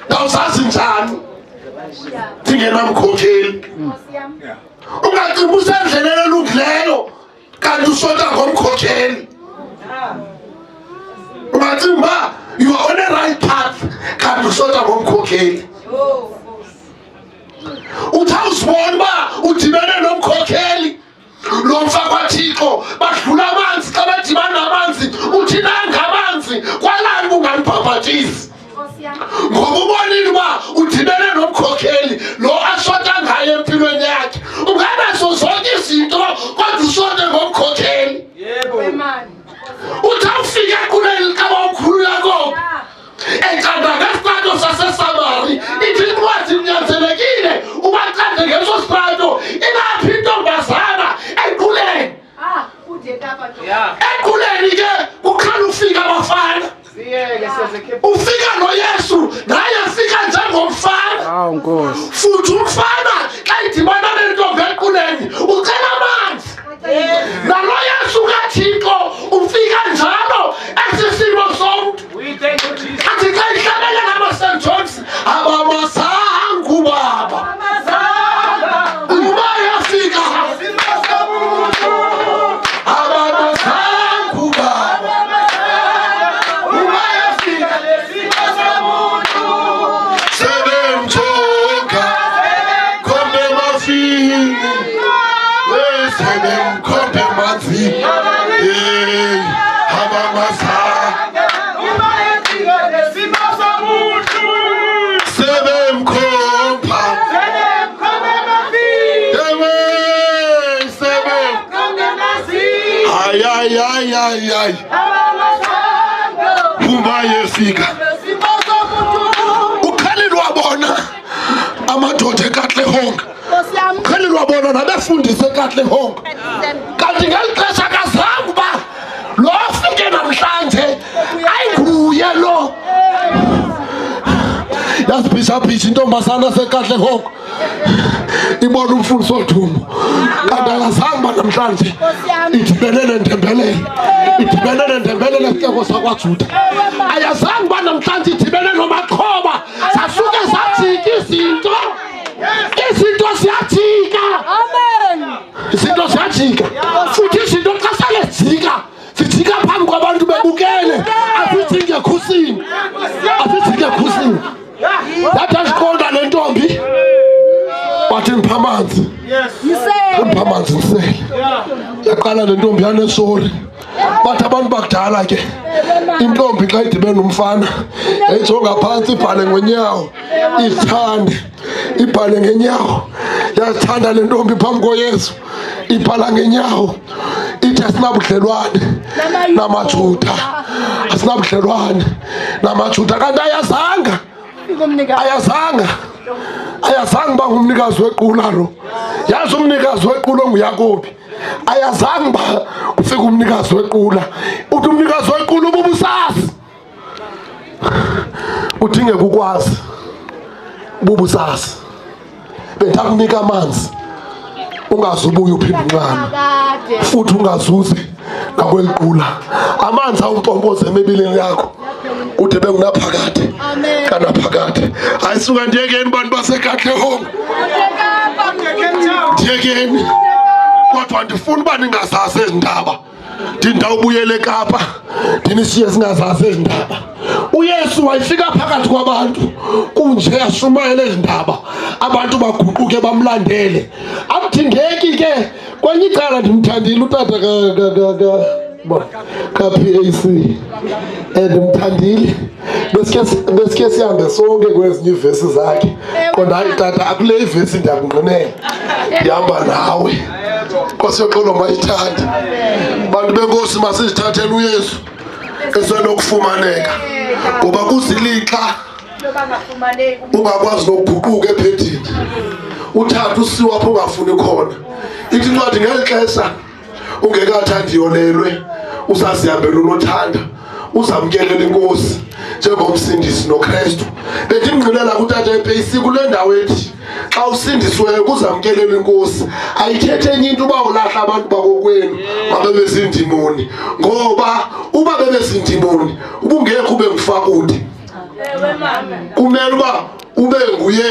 Ndawusazi njani ndingenamkhokheli? Ungacinga usendleleni elungileyo kanti usota ngomkhokheli. Ungacinga uba you are on the right path kanti usota ngomkhokheli. Uthi awuzibona uba udibene nomkhokheli lo mfa kwaThixo, badlula amanzi, xa bedibana amanzi uthi nanga amanzi kwalani kungalibhabhatisi, ngoba ubonile uba udibene nomkhokheli lo ashota ngaye empilweni yakhe. Unganazo zonke izinto kodwa ushote ngomkhokheli. Uthi awufike equleni likabawukhulu Yakobo ecanda ngesitrato saseSamari, ithi incwadi kunyanzelekile ubacande ngeso sitrato. Inaphi intombazana equleni? Equleni ke kukhala ufika abafana, ufika noYesu naye afika njengomfana. Awu Nkosi. Futhi umfana xa idibana nentombi equleni ucela amanzi. Nalo Yesu kaThixo ufika njalo esisimo somntu. Athi xa ihlabelela ama-St Johns, abamazangu baba uba yafika, abamazangu baba uba yafika, sebemthoka khombe mafini, sebemkhombe manzini, abamazangu sebemkhomba, ewe sebem, ay ay ay ay ay, uma yefika. Uqhelile wabona amadoda eKatlehong, uqhelile wabona nabefundisi eKatlehong, kanti ngeli xesha akazange uba lo afike namhlanje ayinguye lo. Yazibhishabhisha intombazana seKatlehong, ibona umfundisi wodumo, kanti akazange uba namhlanje idibene nendembelele, idibene nendembelele esixeko sakwaJuda. Ayazange uba namhlanje idibene noMaxhoba. Zasuke zajika izinto, izinto ziyajika, izinto ziyajika. Futhi izinto xa sele zijika, zijika phambi kwabantu bebukele, azijinge ekhusini, azijinge ekhusini. Yathi aziqonda le ntombi, wathi ndipha amanzi, ndipha amanzi ndisele. Yaqala le ntombi yanesori. Bathi abantu bakudala ke, intombi xa idibene nomfana yayijonga phantsi, ibhale ngonyawo, izithande, ibhale ngenyawo. Yazithanda le ntombi phambi koYesu, ibhala ngenyawo, ithi asinabudlelwane namaJuda, asinabudlelwane namaJuda. Kanti ayazanga, ayazanga, ayazanga uba ngumnikazi wequla lo. Yazi umnikazi wequla onguYakobi, ayazanga uba ufika umnikazi wequla. Uthi umnikazi wequla, ububusazi, udingeka ukwazi ububusazi, bendakunika amanzi ungazubuya uphinde unxame futhi ungazuze nakweli qula. Amanzi awumpompoza emibilini yakho kude bengunaphakade kanaphakade. Hayi suka, ndiyekeni bantu baseKatlehong, ndiyekeni, kodwa ndifuna uba ningazazi ezi ndaba. Ndindawubuyela eKapa, ndinishiye singazazi ezi ndaba. UYesu wayefika phakathi kwabantu kunje, ashumayele ezi ndaba, abantu baguquke bamlandele. Akudingeki ke kwenye icala, ndimthandile utata ka-PAC, and ndimthandile, besike sihambe sonke kwezinye iivesi zakhe. Qonda, hayi tata, akule ivesi ndiyakungqinela, ndihamba nawe. Nkosi yoxolo mayithande. Bantu benkosi, masizithathele uYesu esenokufumaneka, ngoba kuzilixa ungakwazi nokuguquka ephedini, uthathe usiwa apho ungafuni khona. Ithi incwadi, ngeli xesha ungekathandi yolelwe, usazihambela unothanda, uzamkelela inkosi njengomsindisi noKrestu. Bendimngqinela kutata ePeyisi kule ndawo ethi xa usindisiweyo kuzamkelela inkosi ayithethe enye into uba ulahla abantu bakokwenu mabebezindimoni, ngoba uba bebezindimoni ubungekho ube ngufakude. Kumele uba ube nguye.